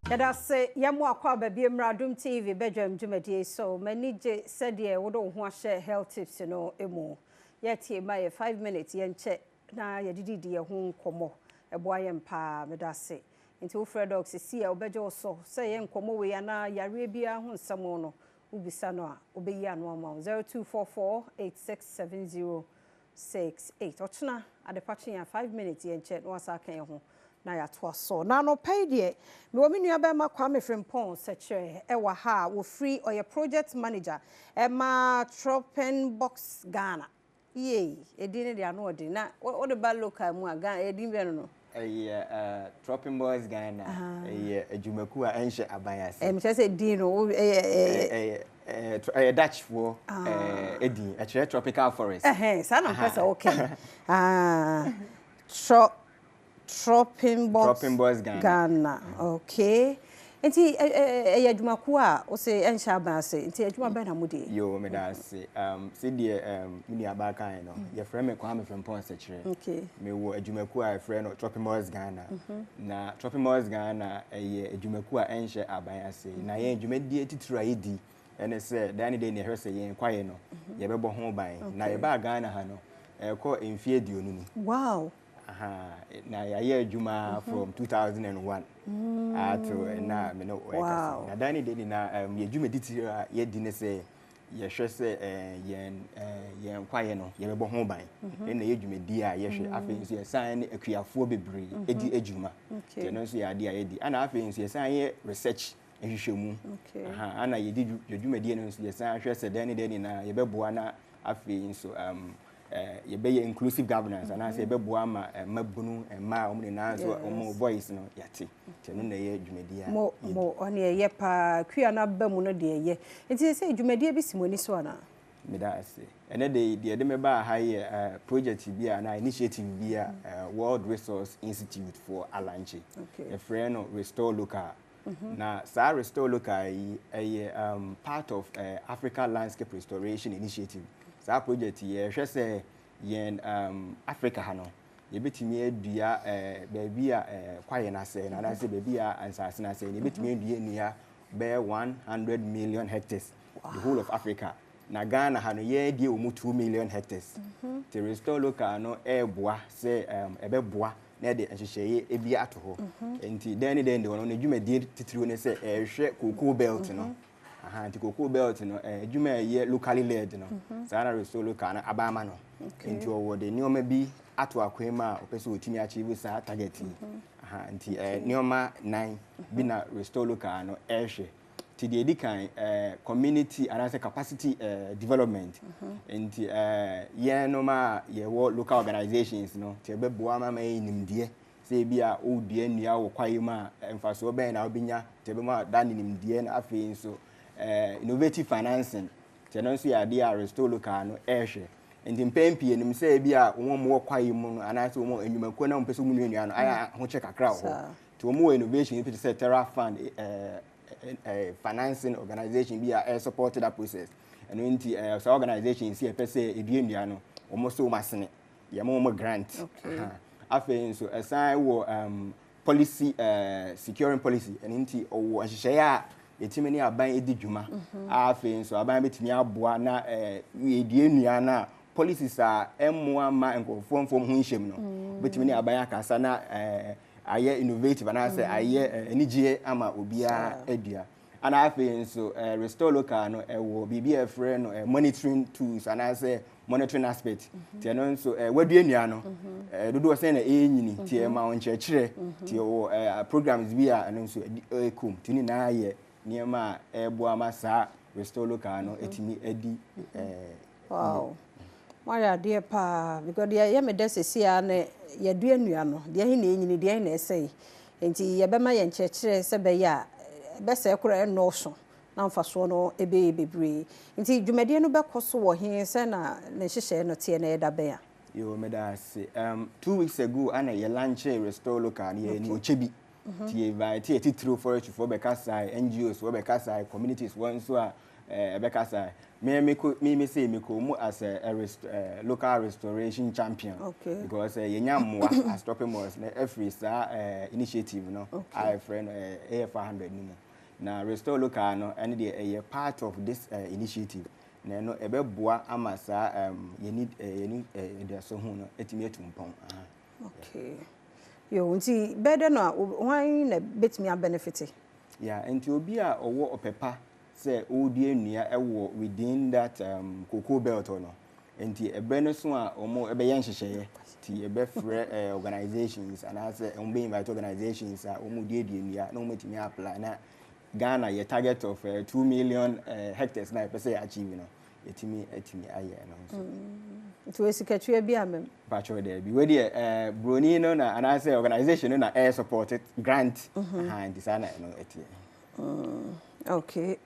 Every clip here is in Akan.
Yɛda ase yɛn mo akɔ aba bio mmra Adom TV badwam dwumadie so. M'ani gye sɛdeɛ wode wo ho ahyɛ health tips no mu. Yɛtie ma yɛ 5 minutes yɛnkyɛ na yɛdididi yɛn ho nkɔmmɔ. Ɛboa yɛn paa. Meda ase. Nti wofrɛ Doc sisi a ɔbɛgye wo so sɛ yɛ nkɔmmɔ wei anaa yareɛ biara ho nsɛm no wobisa no a ɔbɛyi ano ama wo. 0244 8670 68. Ɔkyena adepakye yɛn 5 minutes yɛnkyɛ na wasa aka yɛn ho na yɛatoa so. Na anɔpa yi deɛ, mewɔ me nua bɛrima Kwame Frimpong Sɛkyerɛ ɛwɔ ha a wɔfiri, ɔyɛ project manager ɛma Tropenbos Ghana. Yei, ɛdin no deɛ ano ɔden. Na wode ba local mu a, Ghana, ɛdin bɛn no? Ɛyɛ Tropenbos Ghana. Ɛyɛ adwumakuo a ɛnhyɛ aban ase. Mekyerɛ sɛ din no, ɛyɛ Ɛyɛ Dutchfoɔ ɛdin. Ɛkyerɛ tropical forest. Ɛhɛn, saa na mpɛ sɛ woka. Tropenbos Tropenbos Ghana. Ghana. Okay. Nti ɛyɛ adwumakuo a wose ɛnhyɛ aban ase. Nti adwuma bɛn na modi? Yo, meda ase. Sɛdeɛ me nua kae no, yɛfrɛ me Kwame Frimpong Sɛkyerɛ. Mewɔ adwumakuo a yɛfrɛ no Tropenbos Ghana. Na Tropenbos Ghana ɛyɛ adwumakuo a ɛnhyɛ aban ase. Na yɛn dwumadie titiri a yɛdi ɛne sɛ dan ne dan yɛhwɛ sɛ yɛn kwaeɛ no yɛbɛbɔ ho ban. Na yɛbaa Ghana ha no, ɛkɔ mfeɛ 20 ni. Aha, na yɛayɛ adwuma from 2001 ato ɛna me ne wɔɛkasa. Na dan ne dan nyinaa yɛ dwumadi titiri a yɛdi ne sɛ yɛhwɛ sɛ yɛn kwaeɛ no yɛbɛbɔ ho ban. Ɛna yɛ dwumadi a yɛhwɛ. Afei nso yɛsan ne akuafoɔ bebree ɛdi adwuma. Ɛno nso yɛ adeɛ a yɛdi. Ɛna afei nso yɛsan yɛ research, nhwehwɛmu. Aha, ana yɛdi yɛ dwumadie no nso yɛsan hwɛ sɛ dan ne dan nyinaa yɛbɛboa, na afei nso yɛbɛyɛ inclusive governance anaasɛ yɛbɛboa ama mmabunu, mmaa a wɔn nyinaa nso wɔn voice no yɛate. Nti ɛno na ɛyɛ dwumadie a Mo yɛdi. Mo ɔne ɛyɛ paa kua no aba mu no deɛ ɛyɛ. Nti sɛ dwumadie bi si mo ani so anaa? Meda ase. Ɛnɛ de deɛ yɛde me baa ha yɛ project bi a anaa initiative bi a World Resource Institute for alaunch. Yɛfrɛ no Restore Local. Na saa Restore Local yi ɛyɛ part of Africa Landscape Restoration Initiative. Saa project yi yɛhwɛ sɛ yɛn Africa ha no yɛbɛtumi adua baabi a kwaeɛ no asɛe no anaasɛ baabi a nsase no asɛe no, yɛbɛtumi adua nnua bɛyɛ 100 million hectares the whole of Africa. Na Ghana ha no yɛdie wɔ mu 2 million hectares. Nti Restore Local no ɛreboa sɛ ɛbɛboa na ɛde nhyehyɛeɛ bi ato hɔ. Nti dɛn ne dɛn de ɔno ne dwumadie titiriw ne sɛ ɛrehwɛ cocoa belt no. Aha, nti cocoa belt no adwuma a ɛyɛ locally led no, saa na Restore Local no aba ama no. Nti ɔwɔ de nneɛma bi ato akwan mu a ɔpɛ sɛ ɔtumi achieve saa target yi. Aha, nti nneɛma nan bi na Restore Local no ɛrehwɛ. Nti deɛ ɛdi kan, community anaasɛ capacity development. Nti yɛn a yɛwɔ local organizations no, nti ɛbɛboa ama yɛ nimdeɛ sɛ ebi a wodua nnua wɔ kwaeɛ mu a, mfasoɔ bɛn na wobɛnya. Nti ɛbɛma da ne nimdeɛ no. Afei nso innovative financing, nti ɛno nso yɛ adeɛ a Restore Local no ɛrehwɛ. Nti mpɛn pii anim sɛ ebi a wɔn a wɔwɔ kwaeɛ mu no anaasɛ wɔn nnwumakuo na wɔn pɛ sɛ wɔn nua nnua no ayɛ ahokyɛ kakra wɔ hɔ. Nti wɔn wɔ innovation bi te sɛ Terra Fund, financing organization bi a ɛyɛ support that process. Ɛno nti saa organization si ɛpɛ sɛ edua nnua no, wɔn nso wɔn asene yɛma wɔn grant. Afei nso ɛsan wɔ policy securing policy. Ɛno nti ɔwɔ nhyehyɛeɛ a yɛtumi ne aban edi dwuma a afei nso aban bɛtumi aboa na yɛdua nnua no a, policies a ɛmmoa ma nkurɔfoɔ mfom ho nhyɛm no, bɛtumi ne aban akasa na ayɛ innovative anaasɛ ayɛ anigyeɛ ama obiara adua. Ana afei nso Restore Local no ɛwɔ biribi a ɛfrɛ no monitoring tools anaasɛ monitoring aspect. Nti ɛno nso wadua nnua no dodoɔ sɛn na ɛnyini, nti ɛma wo nkyerɛkyerɛ. Nti ɛwɔ programs bi a ɛno nso ɛkɔ mu. Nti ne nyinaa yɛ nneɛma a ɛboa ma saa Restore Local no ɛtumi adi. Wow. Moayɛ adeɛ paa because deɛ ɛyɛ me dɛ sɛsi a ne yɛdua nnua no, deɛ ɛhe na ɛnyini, deɛ ɛhe na ɛsɛe. Nti yɛbɛma yɛn nkyerɛkyerɛ sɛ bɛyɛ a ɛbɛsɛe koraa ɛnnɔɔso na mfasoɔ no ɛbɛyɛ bebree. Nti dwumadie no bɛkɔ so wɔ he, sɛ na ne nhyehyɛeɛ no teɛ, na ɛda bɛn a? Yo, meda ase. 2 weeks ago ana yɛ launch Restore Local no, yɛ ni ɔkyɛ bi. Nti yɛ invite yɛ titiriw forestryfoɔ bɛkasae, NGOs foɔ bɛkasae, communities foɔ nso a Ɛbɛkasa me me ko me me say me ko mu as a local restoration champion because yɛnya mmoa as Tropimos na ɛfiri saa initiative no a yɛfrɛ no AFR 100 no mu. Na Restore Local no, ɛno deɛ ɛyɛ part of this initiative, na ɛno ɛbɛboa ama saa yɛni yɛni ɛdaso ho no ɛtumi atu mpɔn. Okay. Yo, nti bɛyɛ dɛ na hwan na bɛtumi abenefit? Yeah, nti obi a ɔwɔ ɔpɛ pa sɛ ɔredua nnua ɛwɔ within that cocoa belt no, nti ɛberɛ no so a wɔn ɛbɛyɛ nhyehyɛeɛ, nti yɛbɛfrɛ organizations anaasɛ wɔn bɛ invite organizations a wɔn duadua nnua na wɔn atumi apply, na Ghana yɛ target of 2 million hectares na yɛpɛ sɛ yɛ achieve no, yɛtumi atumi ayɛ ɛno nso. Nti wɔ sikatua bi amam? Patro, daabi. Wei deɛ broni no na anaasɛ organization no na ɛyɛ support grant. Aha, nti saa na ɛno ɛteɛ. Okay,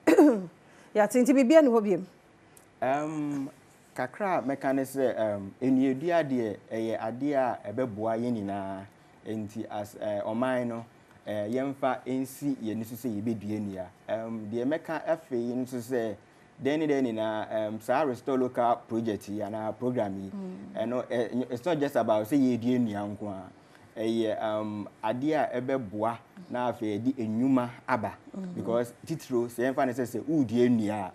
yɛate. Nti biribia ne hɔ biom? Kakra a mɛka ne sɛ nnuadua deɛ, ɛyɛ adeɛ a ɛbɛboa yɛn nyinaa. Nti as ɔman no, yɛmfa nsi yɛn so sɛ yɛbɛdua nnua. Deɛ mɛka afei nso sɛ dɛn ne dɛn nyinaa, saa Restore Local project yi anaa program yi, ɛno it's not just about sɛ yɛdua nnua nko a, ɛyɛ adeɛ a ɛbɛboa na afei yɛde nnwuma aba, because titiro sɛ yɛmfa ne sɛ wodua nnua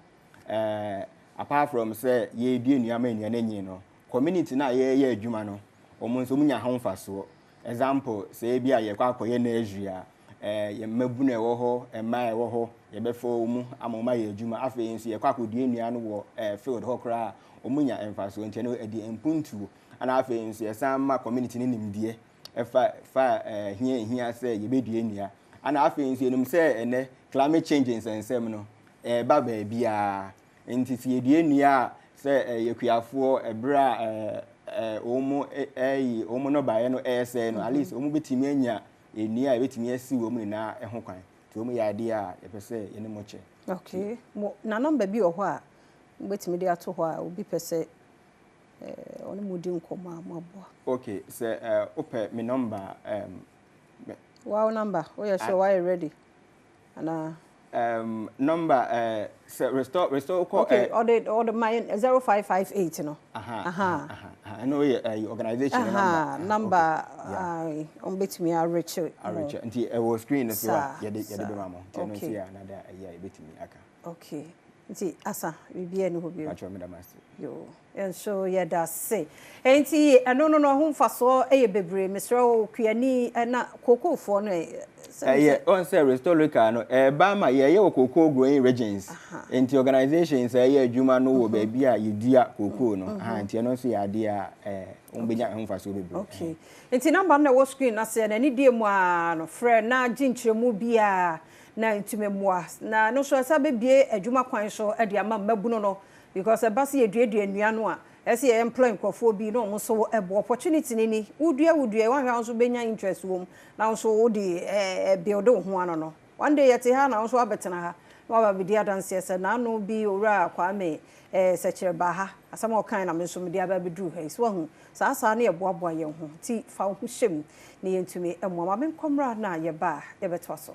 a, apart from sɛ yɛdua nnua ma nnua no anyin no, community no a yɛyɛ adwuma no, wɔn nso wɔnya ho mfasoɔ. Example, sɛ ebi a yɛkɔ akɔyɛ nursery a, yɛ mmabunu a ɛwɔ hɔ, mmaa a ɛwɔ hɔ, yɛbɛfa wɔn mu ama wɔn ayɛ adwuma. Afei nso yɛkɔ akɔdua nnua no wɔ field hɔ koraa a, wɔn nya mfasoɔ. Nti ɛno ɛde mpuntuo, ɛna afei nso yɛsan ma community no nimdeɛ ɛfa fa hia hia sɛ yɛbɛdua nnua. Ɛna afei nso yɛnim sɛ ɛnɛ climate change nsɛnsɛm no ɛɛba baabiara, nti sɛ yɛdua nnua a, sɛ ɛyɛ kuafoɔ, ɛberɛ a ɛɛ ɛɛ wɔn ɛyi wɔn nnɔbaeɛ no ɛresɛe no, at least wɔn bɛtumi anya nnua a yɛbɛtumi asi wɔn nyinaa ho kwan. Nti wɔn yɛ adeɛ a yɛpɛ sɛ yɛne mo kyɛ. Okay, mo na number bi wɔ hɔ a wobɛtumi de ato hɔ a obi pɛ sɛ ɔne mo di nkɔmmɔ a, mo aboa? Okay, sɛ wopɛ me number? Wow, number woyɛ sure wayɛ ready anaa? Number sɛ restore kɔ. Okay, ɔde ma 0558 no. Aha, ɛno yɛ organization number. Aha, number ɔmo bɛtumi arekyɛ. Arekyɛ, nti ɛwɔ screen no so a yɛde bɛma mo, nti ɛno nso yɛ another ɛyɛ a yɛbɛtumi aka. Okay, nti asa biribiara ni hɔ bio? Atwerɛ, meda mo ase. Yo, nso yɛda ase. Nti ɛno no ho mfasoɔ yɛ bebree. Mesrɛ wo, kuani na kookoofoɔ no. Ɛyɛ ɔn sɛ Restore Local no ɛɛba ma yɛyɛ wɔ cocoa growing regions, nti organizations a ɛyɛ adwuma no wɔ baabi a yɛdua cocoa no, nti ɛno nso yɛ adeɛ a wɔn bɛnya ho mfasoɔ bebree. Okay, nti number no na ɛwɔ screen ase na ne die mu a no, frɛ na gye nkyerɛmu biara na ntumi mmoa na no nso ɛsɛ bɛbie adwuma kwan so de ama mmabunu no, because ɛba sɛ yɛduadua nnua no a, ɛsɛ yɛ employ nkurɔfoɔ bi na ɔmo nso ɛbɔ opportunity ni ni wodua wodua wɔn ahwɛ nso bɛnya interest wɔ mu na nso wode build wo ho ano no, one day yɛte ha na nso abɛtena ha na waba bɛdi adanseɛ sɛ n'ano bi Owura Kwame Sɛkyerɛ ba ha, asɛm a ɔkan na me nso mede aba abɛduru ha yi so. Wahu saa saa ne yɛboaboa yɛn ho, nti fa wo ho hyɛ mu na yɛntumi mmoa ma menkɔmmra na yɛba a yɛbɛtoa so.